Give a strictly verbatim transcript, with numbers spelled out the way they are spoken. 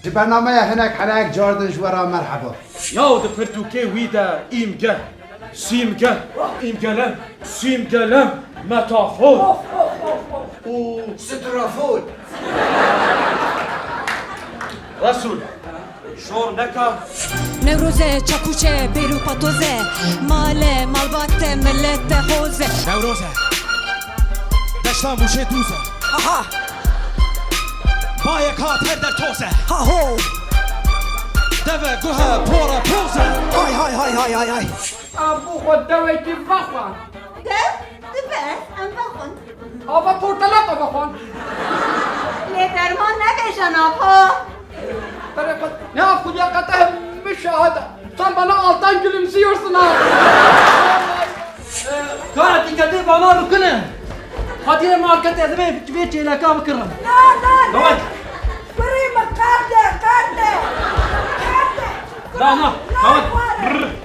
Ji bernameya hinek helek car din ji we re merheba. Yaw di pirtûkê wî de îmge, sîmge, îmgelem, sîmgelem, metafor û strafor. Resûl, şor neka. Newroze, çakûçe, bêr û patoze, male, malbate, milete, xoze. Newroze, deşta Mûşê dûze. Aha! Bayek hat her der toze. Ha ho! Deve guhe pora poze. Hay hay hay hay hay hay. Abû xwe dewekî vexwe. Dev? Dibe, em vexwin. Ava portelaka vexwan. Lê derman nebêje napo. Berê xwe, ne af xwe ya qete min şahada. Sen bana alttan gülümsüyorsun ha. Kara dîketê bana rukine. Hatiye markete ez vê, vê çêleka bikirim. Na, na, na. Tamam. Kurî min qerde, qerde. Qerde. Na, na. Tamam. Rrr.